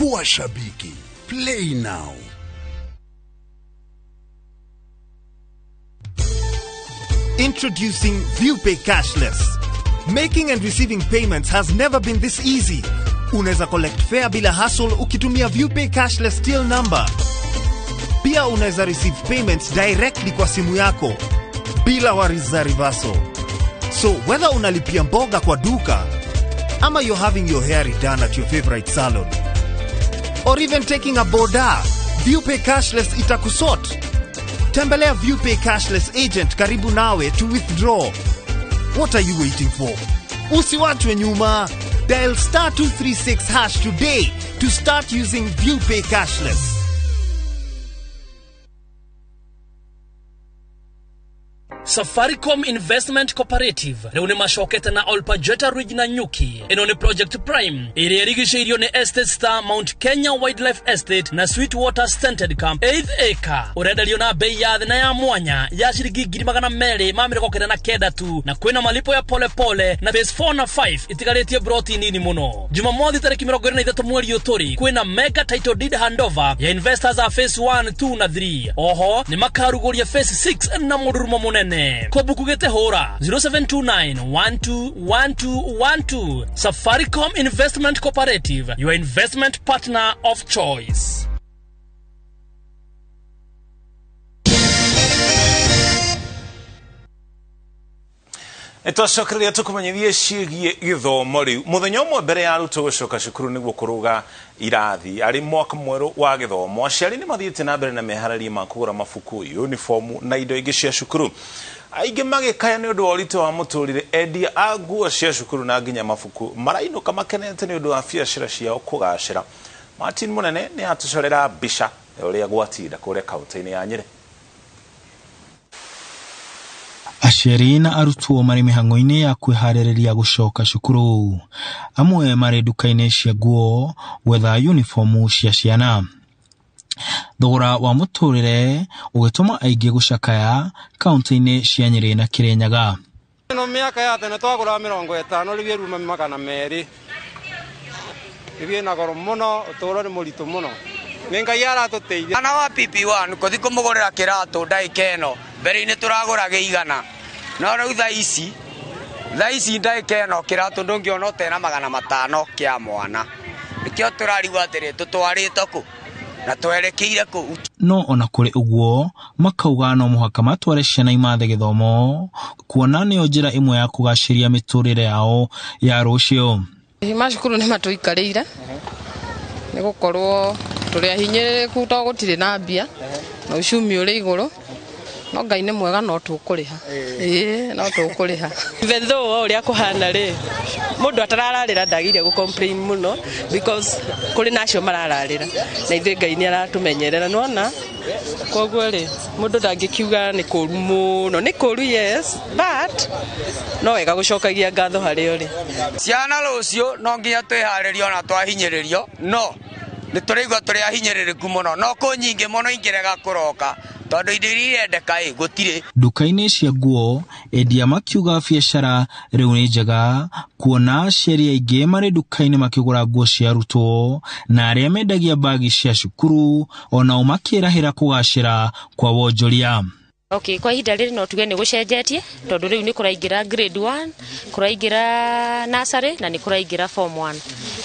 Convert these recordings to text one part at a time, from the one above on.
Kuwa shabiki. Play now. Introducing ViewPay Cashless. Making and receiving payments has never been this easy. Unaweza collect fare bila hassle ukitumia ViewPay Cashless till number. Pia unaweza receive payments directly kwa simu yako bila worries za reversal. So whether unalipia mboga kwa duka ama you're having your hair redone at your favorite salon or even taking a boda, ViewPay Cashless itakusort. Tembelea ViewPay Cashless agent karibu nawe to withdraw. What are you waiting for? Usiwachwe nyuma. Dial star 236 hash today to start using ViewPay Cashless. Safaricom Investment Cooperative rĩu nĩ macokete na Olpajeta Ridge na Nyuki. Ĩno nĩ Project Prime ĩrĩa ĩrigicĩirio nĩ Estate Star, Mount Kenya Wildlife Estate na Sweetwater Scented Camp 8th acre. Ũrenderio na bei ya thĩ na ya mwanya ya ciringi 299,000 tu, na kwĩna malipo ya pole pole na phase 4 na 5 itigarĩtie broti nini mũno. Jumamothi tarĩki 23 mweri ũyũ tũrĩ kwĩna mega title deed handover ya investors a phase 1, 2 na 3. Oho nĩ makarugũria phase 6 na mũrurumo mũnene. Kobuku gete hora 0729121212. Safaricom Investment Cooperative, your investment partner of choice. Twacokereria tukumenyithie ciĩgiĩ gĩthomo rĩu mũthenya ũmwe mbere ya arutwo gũcoka cukuru nĩguo kũrũga irathi arĩ mwaka mwerũ wa gĩthomo. Aciari nĩ mathiĩte na mbere na meharĩria ma kũgũra mabuku, uniformu na indo ingĩ cia cukuru, aingĩ magĩkaya nĩ ũndũ wa ũritũ wa mũtũrĩre. Endia a nguo cia cukuru na nginya mabuku marainũka makenete nĩ ũndũ wa biacara ciao kũgacĩra. Martin Mũnene nĩ atũcorera mbica ya ũrĩa gwatinda kũrĩa kaũntĩ-inĩ ya Nyĩrĩ. Aciari na arutwo marĩ mĩhang'o-inĩ ya kwĩharĩrĩria gũcoka cukuru, amwe marĩ nduka-inĩ cia nguo gwetha uniformu cia ciana. Thogora wa mũtũrĩre ũgĩtũma aingĩ gũcakaya kaũntĩ-inĩ cia Nyĩrĩ na Kĩrĩnyaga. Ĩno mĩaka ya tene twagũraga 50 rĩu ĩruma 200. Rĩu ĩna goro mũno, ũtũũro nĩ mũritũ mũno. Nĩ Ngai aratũteithia. Mwana wa PP1 kũthi kũmũgũrĩra kĩratũ ndagĩka ĩno, mbere-inĩ tũragũraga 100. No rĩu thaa ici ndagĩka ĩno kĩratũ ndũngĩona ũtena 500 kĩa mwana. Nĩkĩo tũrarigwo atĩrĩ tũtwarĩte kũ na twerekeire kũ. No ona kũrĩ ũguo makauga no mũhaka matware ciana imathe gĩthomo kuona nĩyo njĩra ĩmwe ya kũgacĩria mĩtũrĩre yao ya rũciũ. Macukuru nĩ matũikarĩire nĩ gũkorwo tũrĩ ahinyĩrĩrĩku to gũtirĩ na mbia na uchumi ũrĩ igũrũ, no Ngai nĩ mwega no tũkũrĩha. Ĩĩ no tũkũrĩha. Even though ũrĩa kũhana rĩ, mũndũ atarararĩra ndagĩrĩire gũ complain mũno because kũrĩ na acio marararĩra na ithuĩ Ngai nĩ aratũmenyerera nĩwona. Koguo rĩ mũndũ ndangĩkiuga nĩ kũru mũno, nĩ kũru yes, but no wega gũcokagia ngatho harĩ ũrĩ. Ciana rũciũ no nginya twĩharĩrie ona twahinyĩrĩrio, no nĩ tũraigua tũrĩ ahinyĩrĩrĩku mũno, no kũ nyingĩ mũno ingĩrega kũroka tondũ indo iria irendeka ĩ gũtirĩ. Nduka-inĩ cia nguo endia makiuga biacara rĩu nĩ njega kuona aciari aingĩ marĩ nduka-inĩ makĩgũra nguo cia arutwo na arĩa mendagia mbagi cia cukuru onao makĩrahĩra kũgacĩra kwa wonjoria. Okay, kwa ihinda rĩrĩ no tuge nĩ gũcenjetie tondũ rĩu nĩ kũraingĩra grade 1, kũraingĩra nursery na nĩ kũraingĩra form 1.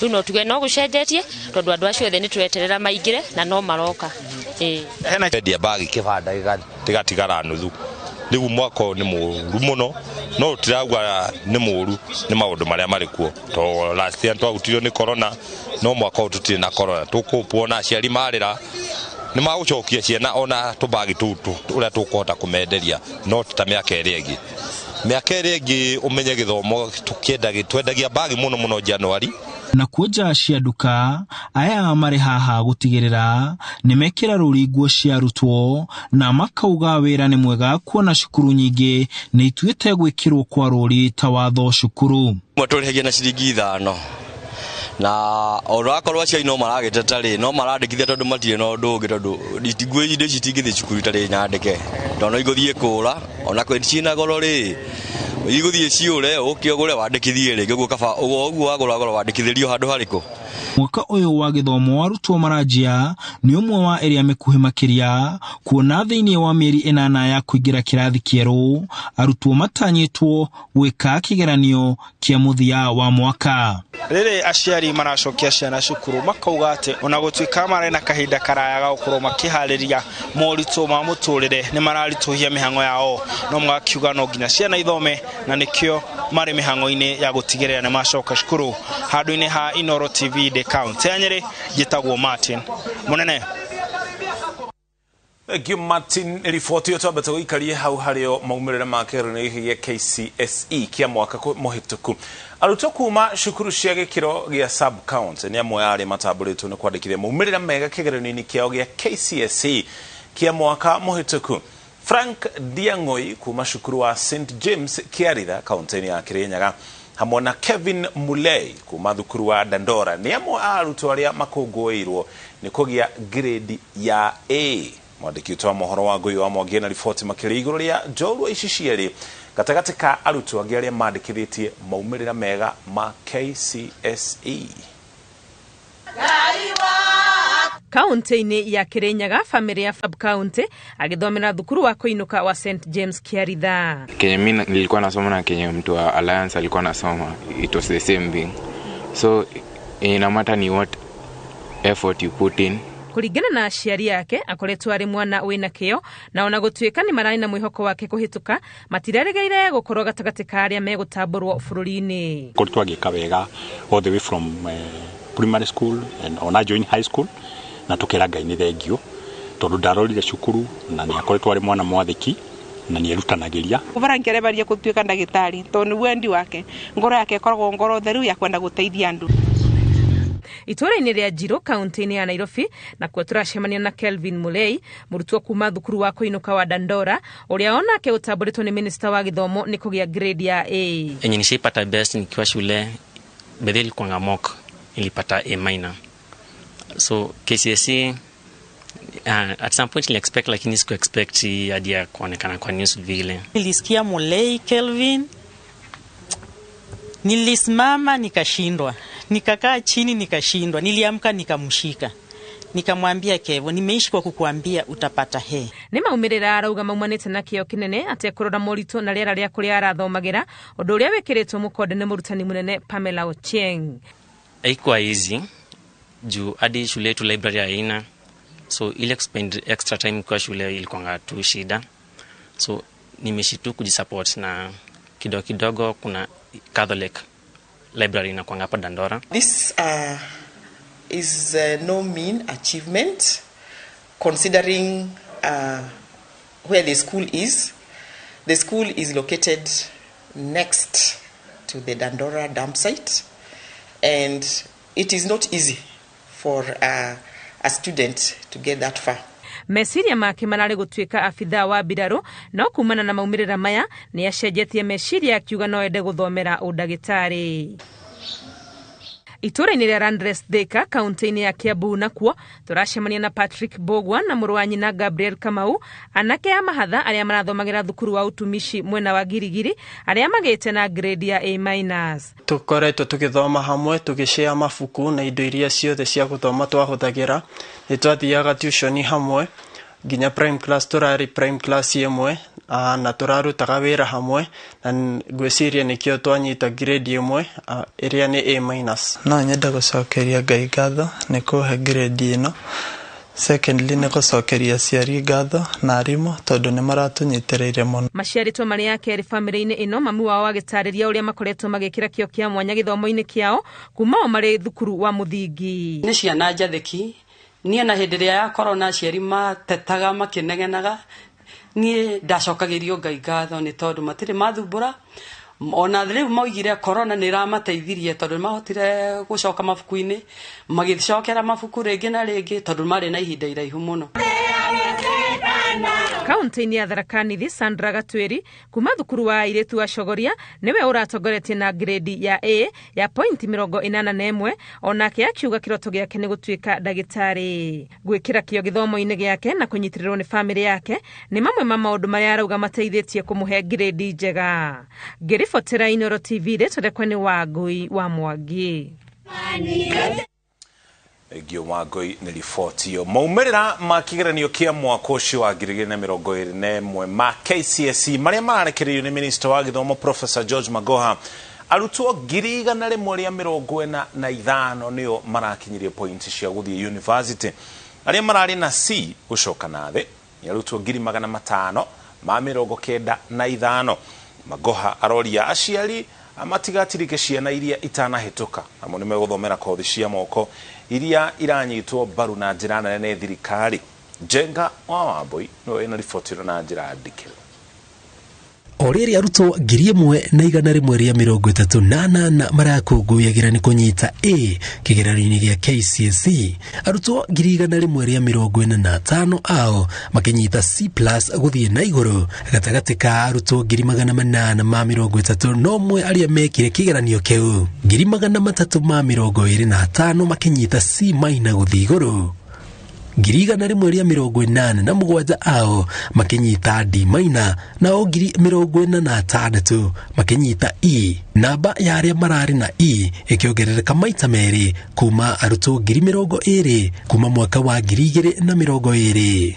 Rĩu no tuge no gũcenjetie tondũ andũ acio othe nĩ tũreterera maingĩre na no maroka. Hena endia bagi kĩbanda gĩgatigara nuthu. Rĩu mwaka ũyũ nĩ mũru mũno, no tũtirauga nĩ mũru nĩ maũndũ marĩa marĩ kuo. To last year twahutirio nĩ corona, no mwaka ũyũ tũtirĩ na corona. Tũkũpwo na aciari marĩra nĩ magũcokia ciana ona tũbagi tũu ũrĩa tũkũhota kũmenderia, no ta mĩaka ĩrĩa ĩngĩ. Mĩaka ĩrĩa ĩngĩ ũmenye gĩthomo twendagia bagi mũno mũno Januari. Na kuo nja cia nduka aya marĩ haha gũtigĩrĩra nĩ mekĩra rũri nguo cia arutwo na makauga wĩra nĩ mwega kuona cukuru nyingĩ nĩ ituĩte gwĩkĩrwo kwa rũri ta watho cukuru. Mwe tũrĩhagia na ciringi 5 na ona akorwo aciari no maragĩteta rĩ, no marandĩkithia tondũ matirĩ na ũndũ ũngĩ, tondũ nguo indo ici itingĩthiĩ cukuru itarĩ nyandĩke, tondũ no igũthiĩ kũra ona kwĩ ciĩna goro rĩ, igũthiĩ ciũre ũke ũgũre wandĩkithie rĩngĩ, ũguo kaba ũguo wagũra goro wandĩkithĩrio handũ harĩkũ. Mwaka ũyũ wa gĩthomo arutwo maranjia nĩ ũmwe wa ĩrĩa mĩkuhĩ makĩria kuona thĩinĩ wa mĩeri 8 ya kũingĩra kĩrathi kĩerũ arutwo matanyĩtwo gwĩka kĩgeranio kĩa mũthia wa mwaka. Rĩrĩ aciari maracokia ciana cukuru makauga atĩ ona gũtuĩka marĩ na kahinda karaya ga gũkorwo makĩharĩria moritũ ma mũtũrĩre nĩ mararitũhia mĩhang'o yao, no magakiuga no nginya ciana ithome na nĩkĩo marĩ mĩhang'o-inĩ ya gũtigĩrĩra nĩ macoka cukuru. Handũ-inĩ ha Inooro TV ndĩ kaunti ya Nyĩrĩ, njĩtagwo Martin Munene. Thank you Martin. Riboti ĩyo twambĩte gũikarie hau harĩo maumĩrĩra ma kĩgeranio gĩkĩ gĩa KCSE kĩa mwaka mũhĩtũku. Arutwo kuma cukuru cia gĩkĩro gĩa sub county nĩ amwe a arĩa matambũrĩtwo nĩ kwandĩkithia maumĩrĩra mega kĩgeranio-inĩ kĩao gĩa KCSE kĩa mwaka mũhĩtũku. Frank Diang'oi kuma cukuru wa St James Kĩaritha kaunti-inĩ ya Kĩrĩnyaga hamwe na Kevin Mulei kuma thukuru wa Dandora nĩ amwe a arutwo arĩa makũngũĩirwo nĩ kũgĩa grade ya A. Mwandĩki witũ wa mohoro wa Ngũi wa Mwangi na riboti makĩria igũrũ rĩa njorua ici cierĩ gatagatĩ ka arutwo angĩ arĩa mandĩkithĩtie maumĩrĩra mega ma KCSE. Kaunti-inĩ ya Kĩrĩnyaga famĩlĩ ya sub county agĩthomera thukuru wa kũinũka wa St James Kĩaritha. Kenye mimi nilikuwa nasoma na kenye mtu wa Alliance alikuwa nasoma, it was the same thing, so ina matter ni what effort you put in. Kũringana na aciari ake akoretwo arĩ mwana wĩna kĩyo na ona gũtuĩka nĩ mararĩ na mwĩhoko wake kũhĩtũka matireregeire gũkorwo gatagatĩ ka arĩa megũtambũrwo bũrũri-inĩ. Koretwo agĩka wega all the way from primary school and ona join high school, na tukera Ngai nĩ thengio tondũ ndarorire cukuru na nĩ akoretwo arĩ mwana mwathĩki na nĩ erutanagĩria. Frank arebaria gũtuĩka ndagĩtarĩ tondũ nĩ wendi wake, ngoro yake ĩkoragwo ngoro theru ya kwenda gũteithia andũ. Itũũra-inĩ rĩa Njirũ kaunti-inĩ ya Nairobi nakuo tũracemania na Kelvin Mulei mũrutwo kuma thukuru wa kũinũka wa Dandora ũrĩa onake ũtambũrĩtwo nĩ minista wa gĩthomo nĩ kũgĩa grade ya A. Enye nishaipata best nikiwa shule bedhe ilikuwanga mock nilipata A minor. So KCSE at some point nili expect, lakini siku expect hadi ya kuonekana kwa news vile. Nilisikia Mulei Kelvin, nilisimama nikashindwa, nikakaa chini nikashindwa, niliamka nikamshika, nikamwambia Kevo, nimeishi kwa kukuambia utapata he. Nĩ maumĩrĩra arauga maumanĩte na kĩyo kĩnene atekũrora moritũ na rĩera rĩa kũrĩa arathomagĩra, ũndũ ũrĩa wĩkĩrĩtwo mũkonde nĩ mũrutani mũnene Pamela Ochieng. Haikuwa easy juu hadi shule yetu library haina, so ile spend extra time kwa shule ilikuwa tu shida, so nimeishi tu kujisupport na kidogo kidogo. Kuna Catholic library inakuanga hapa Dandora. This is no mean achievement considering where the school is. The school is located next to the Dandora dump site, and it is not easy for a student to get that far. Meciria make mararĩ gũtuĩka abithaa wa mbirarũ, no kumana na maumĩrĩra maya nĩ acenjetie meciria akiuga no ende gũthomera ũndagĩtarĩ. Itũũra-inĩ rĩa Landres Thika kaunti-inĩ ya Kiambu nakuo tũracemania na Patrick Bogwa na mũrũ wa nyina Gabriel Kamau, anake a mahatha arĩa marathomagĩra thukuru wa utumishi mwena wa Girigiri arĩa magĩte na grade ya A-. Tũkoretwo tũgĩthoma hamwe, tũgĩshare mabuku na indo iria ciothe cia gũthoma twahũthagĩra. Nĩ twathiaga tuition hamwe nginya prime class, tũrarĩ prime class ĩmwe na tũrarutaga wĩra hamwe, na ngwĩciria nĩkĩo twanyita grade ĩmwe ĩrĩa nĩ A-. No nyende gũcokeria Ngai ngatho nĩ kũhe grade ĩno. Secondly nĩ gũcokeria aciari ngatho na arimũ tondũ nĩ maratũnyitĩrĩire mũno. Maciarĩtwo marĩ a kerĩ bamĩrĩ-inĩ ĩno, mami wao agĩtarĩria ũrĩa makoretwo magĩkĩra kĩo kĩa mwanya gĩthomo-inĩ kĩao kuma o marĩ thukuru wa mũthingi. Nĩ ciana njathĩki, niĩ na hĩndĩ ĩrĩa ya corona aciari matetaga makĩnegenaga, niĩ ndacokagĩrio Ngai ngatho nĩ tondũ matirĩ mathumbũra. Ona rĩu maugire corona nĩ ĩramateithirie tondũ nĩ mahotire gũcoka mabuku-inĩ, magĩcokera mabuku rĩngĩ na rĩngĩ tondũ marĩ na ihinda iraihu mũno. Kaunti-inĩ ya Tharaka Nithi, Sandra Gatweri kuma thukuru wa airĩtu wa Chogoria nĩwe ũratongoretie na grade ya A ya point 81, onake akiuga kĩroto gĩake nĩ gũtuĩka ndagĩtarĩ. Gwĩkĩra kĩo gĩthomo-inĩ gĩake na kũnyitĩrĩrwo nĩ bamĩrĩ yake nĩ mamwe ma maũndũ marĩa arauga mateithĩtie kũmũhe grade njega. Ngĩribotera Inooro TV, rĩtwa rĩakwa nĩ Wangũi wa Mwangi. Thengio Wangui nĩ riboti ĩyo. Maumĩrĩra ma kĩgeranio kĩa mwaka ũcio wa 2021 ma KCSE marĩa mararekereirio nĩ minista wa gĩthomo Professor George Magoha, arutwo 145,000 nĩo marakinyirie pointi cia gũthiĩ university. Arĩa mararĩ na C gũcoka na thĩ nĩ arutwo 595,000. Magoha aroria aciari matigatirike ciana iria itanahĩtũka, namo nĩ megũthomera kothi cia moko iria iranyitwo mbaru na njĩra nene nĩ thirikari. Njenga wa Wambui nĩwe wĩna riboti ĩno na njĩra ndikĩru. O rĩrĩ arutwo 1,138 marakũngũyagĩra nĩ kũnyita A kĩgeranio-inĩ gĩa KCSE, arutwo 145,000 ao makĩnyita C+ gũthiĩ na igũrũ gatagatĩ ka arutwo 831,000 arĩa mekire kĩgeranio kĩu, 325,000 makĩnyita C- gũthiĩ igũrũ, 187,000 ao makĩnyita D- nao 46,000 makĩnyita E. Namba ya arĩa mararĩ na E ĩkĩongerereka maita merĩ kuma arutwo 20,000 kuma mwaka wa 2020.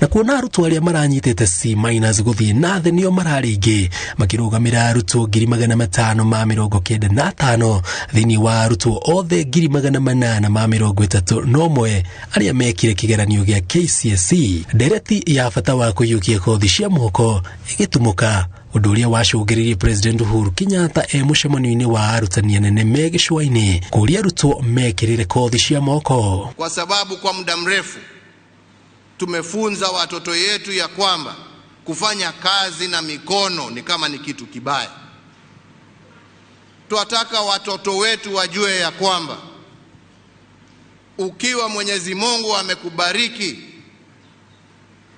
Na kuona arutwo arĩa maranyitĩte C- gũthiĩ na thĩ nĩo mararĩ aingĩ, makĩrũgamĩra arutwo 595,000 thĩinĩ wa arutwo othe 831,000 arĩa mekire kĩgeranio gĩa KCSE. Ndereti ya bata wa kũiyũkia kothi cia moko ĩgĩtumũka, ũndũ ũrĩa wacũngĩrĩirie President Uhuru Kenyatta e mũcemanio-inĩ wa arutani anene me gĩcũa-inĩ kũria arutwo mekĩrĩre kothi cia moko. Kwa sababu kwa muda mrefu tumefunza watoto yetu ya kwamba kufanya kazi na mikono ni kama ni kitu kibaya. Twataka watoto wetu wajue ya kwamba ukiwa Mwenyezi Mungu amekubariki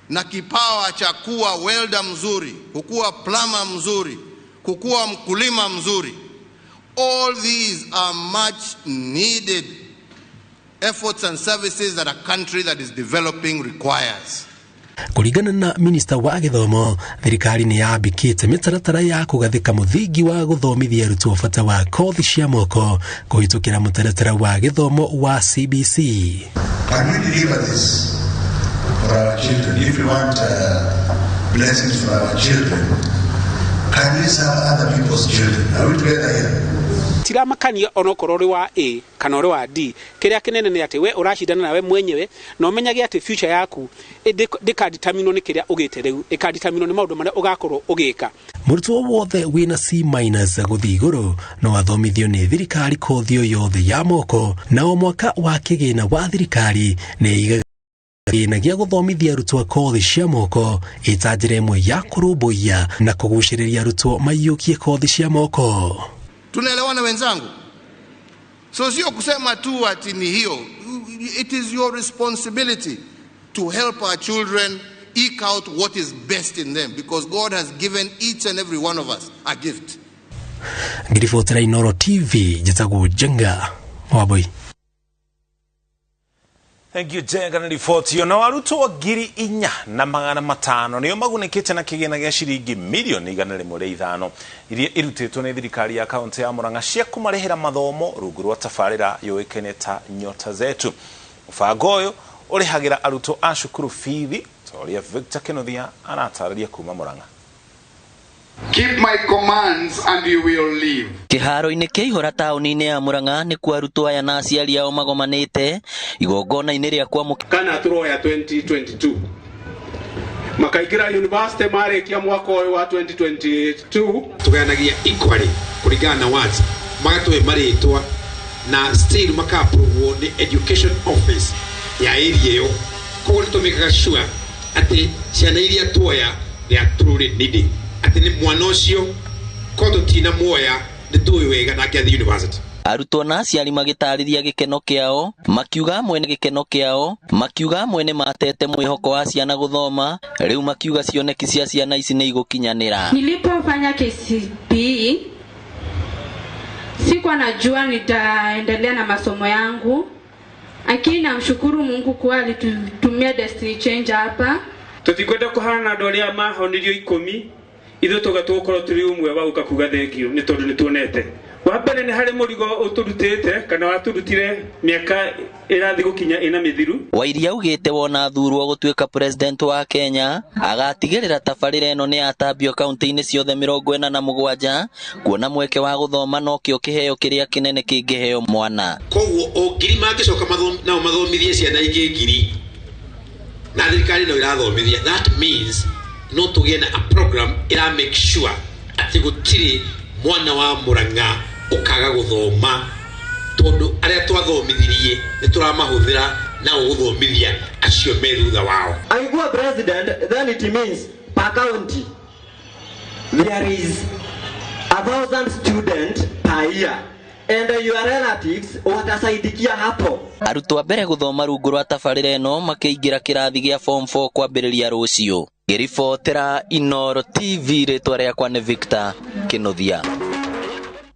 na kipawa cha kuwa welder mzuri, kukuwa plumber mzuri, kukuwa mkulima mzuri, all these are much needed efforts and services that a country that is developing requires. Kũringana na minista wa gĩthomo, thirikari nĩ yambĩkĩte mĩtaratara ya kũgathĩka mũthingi wa gũthomithia arutwo bata wa kothi cia moko kũhĩtũkĩra mũtaratara wa gĩthomo wa CBC. Can we deliver this for our children? If we want blessings for our children, can we serve other people's children? Are we together here? Tiramakania onokorwo uri wa A kana uri wa D, kiria kinene ni ati we uracindana nawe mwenyewe na umenyage ati future yaku ndikadeterminwo ni kiria ugite riu, ikadeterminwo ni maundu maria ugakorwo ugika. Mũrutwo wothe wĩna C- gũthiĩ igũrũ no athomithio nĩ thirikari kothi o yothe ya moko, na o mwaka wa kĩgĩna wa thirikari nĩ ĩigaga kĩgĩna gĩa gũthomithia arutwo kothi cia moko ĩta njĩra ĩmwe ya kũrũmbũiya na kũgucĩrĩria arutwo maiyũkie kothi cia moko. Tunaelewana wenzangu? So sio kusema tu ati ni hiyo. It is your responsibility to help our children eke out what is best in them, because God has given each and every one of us a gift. Ngiribotera Inooro TV, njĩtagwo Njenga Wambui. Thank you Jenga na riboti ĩyo. Na arutwo 4,500 nĩo magunĩkĩte na kĩgĩna gĩa ciringi 105,000,000 iria irutĩtwo nĩ thirikari ya kaunti ya Murang'a cia kũmarĩhĩra mathomo rungu rwa tabarĩra yũĩkaine ta Nyota Zetu. Mũbango ũyũ ũrĩhagĩra arutwo a cukuru bithi ta ũrĩa Victor Kĩnuthia aratarĩria kuma Murang'a. Keep my commands and you will live. Kĩharo-inĩ kĩa Ihora taũni-inĩ ya Murang'a nĩkuo arutwo aya na aciari ao magomanĩte igongona-inĩ rĩa kwamũkĩra kana turoya 2022 makaingĩra university marĩkia mwaka ũyũ wa 2022. Tũgayanagia equally kũringana na words, magatũhe marĩtwa na still maka-approve nĩ education office ya area ĩyo, koguo nĩ tũmĩkaga sure atĩ ciana iria tuoya they are truly needy, atĩ nĩ mwana ũcio ko tũtina muoya nĩ tũĩ wega ndangĩathiĩ university. Arutwo na aciari magĩtarĩria gĩkeno kĩao, makiuga amwe nĩ gĩkeno kĩao, makiuga amwe nĩ matete mwĩhoko wa ciana gũthoma, rĩu makiuga cioneki cia ciana ici nĩ igũkinyanĩra. Nilipofanya KCPE sikuwa najua nitaendelea na masomo yangu, lakini namshukuru Mungu kuwa alitutumia Destiny Changer hapa. Tutikwenda kuhana na andũ arĩa mahonirio 10, ithuĩ tũga tũgũkorwo tũrĩ ũmwe wa gũka kuga thengio nĩ tondũ nĩ tuonete. Wa mbere nĩ harĩ mũrigo ũtũrutĩte kana watũrutire mĩaka ĩrathiĩ gũkinya ĩna mĩthiru. Wairia augĩte wona athurwo gũtuĩka president wa Kenya agatigĩrĩra tabarĩra ĩno nĩ yatambio kaunti-inĩ ciothe 47 kuona mweke wa gũthoma nokĩo kĩheo kĩrĩa kĩnene kĩngĩheo mwana. Koguo o ngiri mangĩcoka nao mathomithie ciana ingĩ ngiri na thirikari no irathomithia, that means no tũgĩe na a program ĩra make sure atĩ gũtirĩ mwana wa Murang'a ũkaga gũthoma tondũ arĩa twathomithirie nĩ tũramahũthĩra na gũthomithia acio me thutha wao. Angekuwa president, then it means per county there is 1,000 students per year and your relatives watasaidikia hapo. Arutwo a mbere gũthoma rungu rwa tabarĩra ĩno makĩingĩra kĩrathi gĩa form 4 kwambĩrĩria rũciũ. Ngĩribotera Inooro TV, rĩtwa rĩakwa nĩ Victor Kĩnuthia.